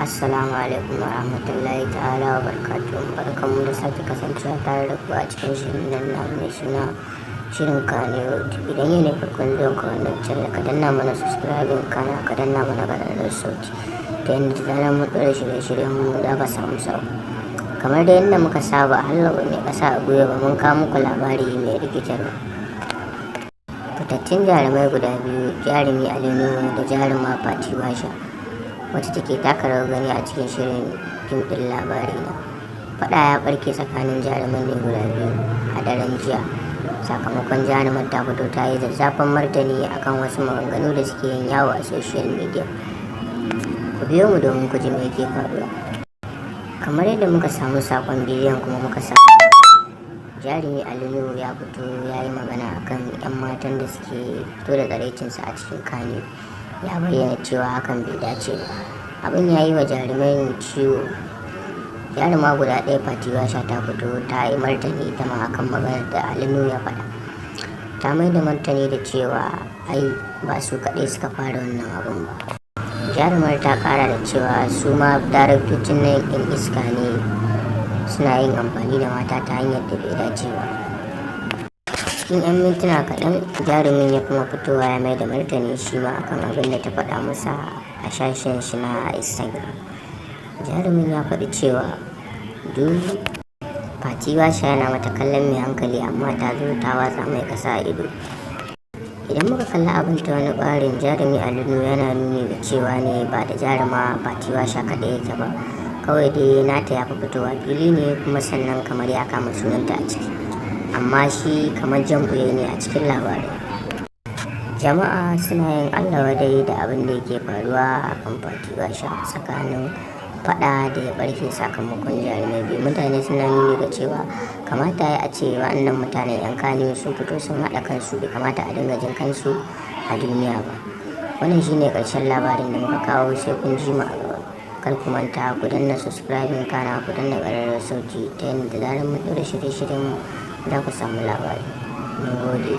Assalamu alaikum wa rahmatullahi ta'ala wa barakatuhu. Barkanmu da sake kasancewa tare da ku a cikin shirin nan namu mai suna Shirin Kannywood. Idan yau ne farkon zuwan ka wannan channel, ka danna mana subscribing, kana ka danna mana ƙararrawar sauti, ta yadda da zarar mun ɗora shirye-shiryen mu za ka samu sako. Kamar da yadda muka saba, har yau mai ƙasa a gwiwa ba, mun kawo muku labari mai rikitarwa. Fitattun jarumai guda biyu, jarumi Ali Nuhu da jaruma Fati Basha, wacce take taka rawar gani a cikin shirin fim ɗin Labari Na. Faɗa ya ɓarke tsakanin jaruman ne guda biyu a daren jiya, sakamakon jarumar ta fito ta yi zazzafan martani akan wasu maganganu da suke yin yawo a social media. Ku biyo mu domin ku ji me yake faruwa. Kamar yadda muka samu sakon bidiyon kuma muka samu, jarumi Ali Nuhu ya fito ya yi magana akan 'yan matan da suke fito da tsiraicinsu a cikin Kannywood. Ya bayyana cewa hakan bai dace ba. Abin ya yi wa jarumai ciwo. Jaruma guda ɗaya, Fati Basha, ta fito ta yi martani ita ma akan maganar da Ali Nuhu ya faɗa. Ta mai da martani da cewa ai ba su kaɗai suka fara wannan abun ba. Jarumar ta ƙara da cewa su ma daraktocin nan 'yan iska ne, suna yin amfani da mata ta hanyar da bai dace ba. Cikin 'yan mintuna kaɗan, jarumin ya kuma fitowa ya mai da martani shi ma akan abin da ta faɗa masa a sashen shi na Instagram. Jarumin ya faɗi cewa duk Fati Basha yana mata kallon mai hankali, amma ta zo ta watsa mai ƙasa a ido. Idan muka kalli abin ta wani ɓarin, jarumi Ali Nuhu yana nuni da cewa ne ba da jaruma Fati Basha kaɗai yake ba, kawai dai nata ya fi fitowa fili ne, kuma sannan kamar ya kama sunanta a ciki, amma shi kamar jan ne a cikin labarai. Jama'a suna yin Allah wadai da abin da yake faruwa a kan Fati Basha, tsakanin faɗa da ya ɓarke sakamakon jarumai biyu. Mutane suna nuni da cewa kamata ya a ce wa'annan mutanen 'yan Kannywood sun fito sun haɗa kansu, bai kamata a dinga jin kansu a duniya ba. Wannan shine ƙarshen labarin da muka kawo, sai kun ji mu a gaba. Kar ku manta ku danna subscribing, kana ku danna ƙararrawar sauti, ta yadda da zarar mun ɗora shirye-shiryen mu za ku samu labari. Mun gode.